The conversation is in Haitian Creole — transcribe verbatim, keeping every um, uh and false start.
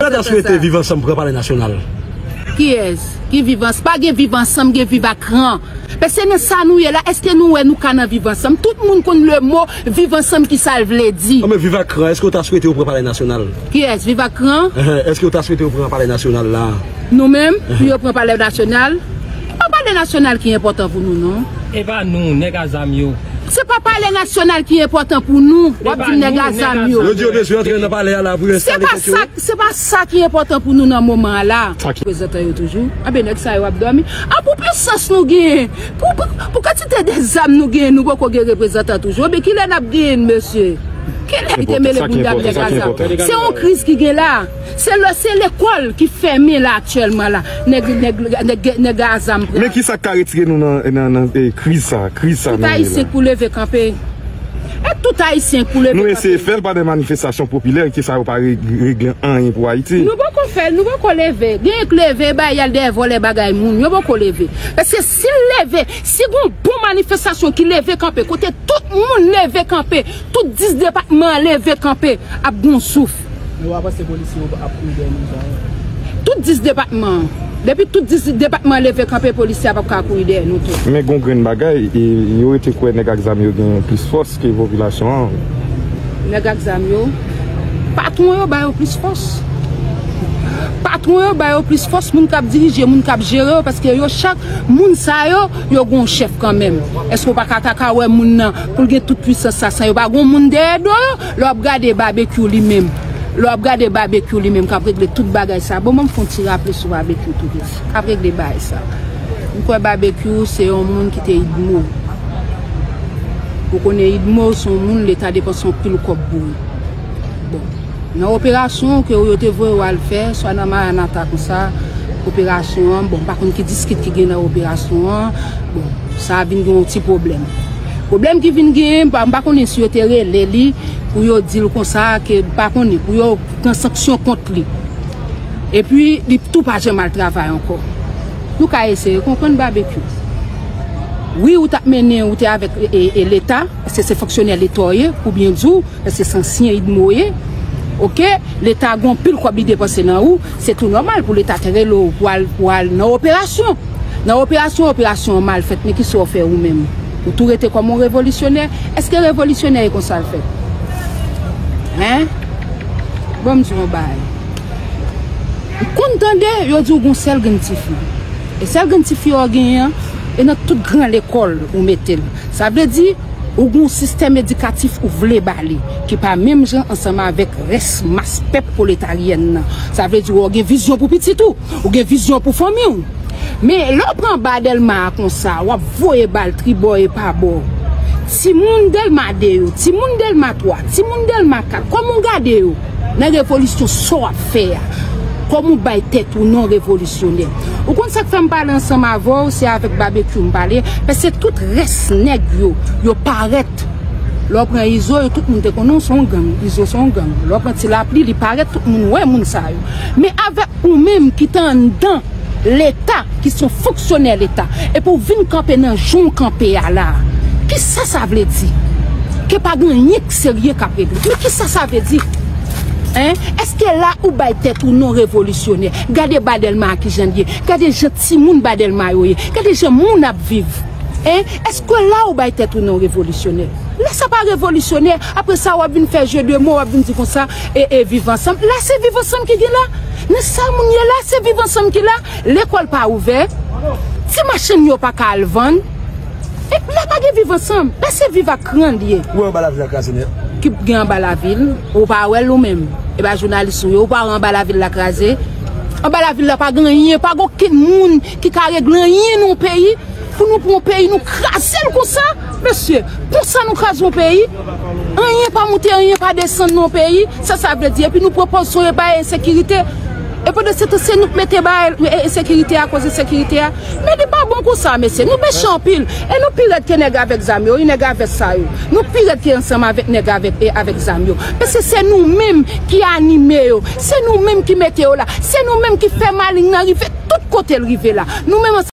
Sa ta swete Viv Ansanm pran Palè Nasyonal. Kiyès? Ki Viv Ansanm? Pa gen Viv Ansanm, gen Viv ak Ran. Paske nan sa nou ye la, èske nou wè nou ka nan Viv Ansanm? Tout moun konn le mo Viv Ansanm, ki sa l vle di. Anben, Viv ak Ran, èske w ta swete yo pran Palè Nasyonal? Kiyès? Viv ak Ran? Ehe, èske w ta swete yo pran Palè Nasyonal la? Nou menm, pou yo pran Palè Nasyonal? Pa Palè Nasyonal ki enpòtan pou nou, non. E pa nou, nèg a zam yo. Se pa Palè Nasyonal ki enpòtan pou nou, w ap di nèg a zam yo. Yo di yo bezwen antre nan palè a la pou yo enstale tèt yo. Se pa sa ki enpòtan pou nou nan moman an la. Reprezantan yo toujou. Anben, nèg sa yo ap dòmi. An, pou pwisans nou genyen, pou, pou, pou kantite de zam nou genyen, nou poko gen reprezantan toujou. Anben, kilè n ap genyen, mesye? Kilè ki te mele bounda nèg a zam? Se yon kriz ki gen la. Se le, se lekòl ki fèmen la aktyèlman la. Nèg, nèg, nèg, nèg a zam pran. Men ki sa k ka retire nou nan, nan, nan, eh, kriz sa, kriz sa nou ye la? Tout Ayisyen pou leve kanpe. E tout Ayisyen pou leve kanpe. Nou eseye fè l pa de manifestasyon popilè, ki sa yo pa re-, regle anyen pou Ayiti. Nou poko fè l, nou poko leve. Genyen k leve, bay al dèyè vòlè bagay moun, yo poko leve. Paske si l leve, si gon bon manifestasyon ki leve kanpe, kote tout moun leve kanpe, tout dis depatman an leve kanpe, ap gon souf. Nou pa panse polisye yo ap kouri dèyè nou jan? Tout dis depatman an. Depi tout dis depatman an leve kanpe, polisye a p ap ka kouri dèyè nou tou. Men gon grenn bagay, e, yo rete kwè nèg ak zam yo gen plis fòs ke popilasyon an. Nèg ak zam yo, patwon yo ba yo plis fòs. Patwon yo ba yo plis fòs, moun k ap dirije, moun k ap jere yo, paske yo chak, moun sa yo, yo gon chèf kanmenm. Èske w pa ka ta ka wè moun nan, pou l gen tout pwisans sa, san yo pa gon moun dèyè do yo? Lè w ap gade Babekyou li menm, lè w ap gade Babekyou li menm k ap regle tout bagay sa, bon, ban m fè yon ti raple sou Babekyou tou piti, k ap regle bagay sa. M kwè Babekyou se yon moun ki te idmo. Ou konnen idmo se yon moun Leta depanse yon pil kòb pou li. Bon, nan operasyon ke yo te voye w al fè, swa nan Maranata konsa, operasyon an, bon, m pa konn ki diskit ki gen nan operasyon an, bon, sa vin gen yon ti pwoblèm. Pwoblèm ki vin genyen, m pa, m pa konnen si yo te rele li pou yo di l konsa ke m pa konnen, pou yo pran sanksyon kont li. Epi, li tou pa janm al travay ankò. Nou ka eseye konprann Babekyou. Wi, ou t ap mennen, ou te avèk, e, e, e, Leta, paske se fonksyonè Leta w ye, pou byen di w, paske se ansyen idmo w ye. Oke? Leta gon pil kòb li depanse nan ou, se tou nòmal pou Leta te rele w pou al, pou al nan operasyon. Nan operasyon, operasyon an mal fèt, men kisa w fè ou menm? Ou tou rete kòm yon revolisyonè? Èske revolisyonè e konsa l fèt? Hein? Bon, m di yon bagay. Ou konn tande, yo di w gon sèl grenn tifi. E sèl grenn tifi w genyen an, e nan tout gran lekòl ou mete l. Sa vle di, ou gon sistèm edikatif ou vle ba li, ki pa menm jan ansanm avèk rès mas pèp pwoletaryèn nan. Sa vle di, ou gen vizyon pou pitit ou, ou gen vizyon pou fanmi w. Men, lè w pran ba Dèlma a konsa, w ap voye bal tribò e pabò. Timoun Dèlma de yo, timoun Dèlma twa, timoun Dèlma kat, kòman w gade yo nan revolisyon sa w ap fè a? Kòman w bay tèt ou non revolisyonè? Ou konn sa k fè m pale ansanm avè w, se avèk Babekyou m pale, paske tout rès nèg yo, yo parèt. Lè w pran Izo, yo tout moun te konnen w se yon gang, Izo se yon gang. Lè w pran Ti Lapli, li parèt, tout moun wè moun sa yo. Men avèk ou menm ki te anndan Leta, ki se yon fonksyonè Leta, epi w vin kanpe nan jan w kanpe a la a. Kisa sa vle di? Ke pa gen anyen k serye k ap regle. Men kisa sa vle di? Hein? Èske la ou bay tèt ou non revolisyonè? Gade ba Dèlma a kijan l ye. Gade jan timoun ba Dèlma yo ye. Gade jan moun ap viv. Hein? Èske la ou bay tèt ou non revolisyonè? La sa pa revolisyonè. Apre sa, w ap vin fè jeu de mots, w ap vin di konsa, e, e, Viv Ansanm. La se Viv Ansanm ki gen la. Nan sa moun ye la, se Viv Ansanm ki la. Lekòl pa ouvè. Ti machin yo pa ka al vann. E la pa gen Viv Ansanm. La se Viv ak Ran l ye. Ou wè anba lavil la kraze nèt? Ki gen anba lavil? Ou pa wè l ou menm? E pa jounalis ou ye, ou pa wè anba lavil la kraze? Anba lavil la pa gen anyen, pa gen okenn moun ki ka regle anyen nan yon peyi. Pou nou pran yon peyi, nou kraze l konsa, mesye. Konsa nou kraze yon peyi. Anyen pa moute, anyen pa desann nan yon peyi. Sa sa vle di? Epi nou pran pozisyon e bay ensekirite. E pandan se tan, se nou k mete bay, e, ensekirite a, koz ensekirite a. Men li pa bon konsa, mesye. Nou mechan anpil. E nou pi rèd ke nèg avèk zam yo, wi, nèg avèk sa yo. Nou pi rèd ke ansanm avèk nèg avèk, e, avèk zam yo. Paske se nou menm ki anime yo. Se nou menm ki mete yo la. Se nou menm ki fè maleng nan rive tout kote l rive la. Nou menm